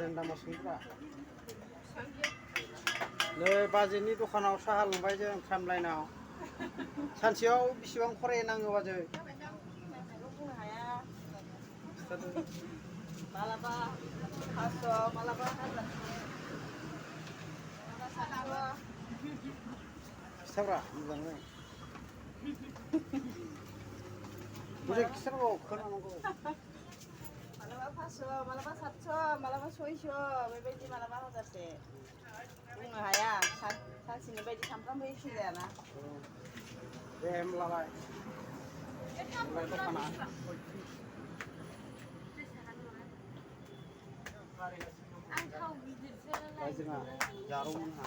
रेन्दा मसुंफ्रा नै बाजैनि दखानाव साहा लोंबाय जों ट्रामलाइनाव सानसेयाव बेसेबां खराय नाङो बाजै बुंनो हाया मालाबा 500 मालाबा 1000 मालाबा 700 खिथाब्रा मोजाङै मोजां खिथानांगौ खोनानांगौ मालाबा 500 मालाबा 700 मालाबा 600 बेबायदि मालाबा 1000से बुंनो हाया सानसेनि बायदि सानफ्रामबो एखे जायाना दे होमब्लालाय दखाना जोंहा जारौमोनहा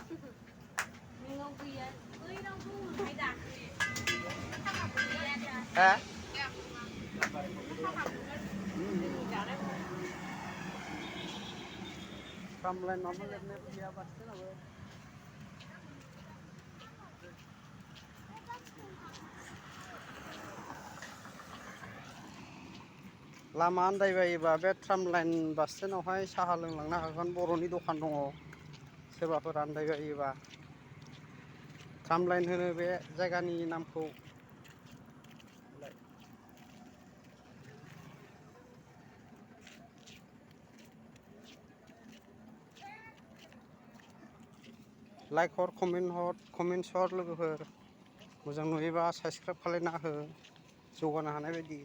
नोंनाव गैया बैनाव दंमोनहाय दाख्लि हा ट्रामलाइन माबा लिरनाय गैया बासनाबो लामा आन्दायबायोबा बे ट्रामलाइन बास स्टेन्डआवहाय साहा लोंलांनो हागोन बर'नि दखान दङ सोरबाफोर आन्दायबायोबा ट्रामलाइन होनो बे जायगानि नामखौ लाइक हर कमेन्ट्स हर लोगोफोर मोजां नुयोबा साबसक्राइब खालायना हो जौगानो हानाय बायदि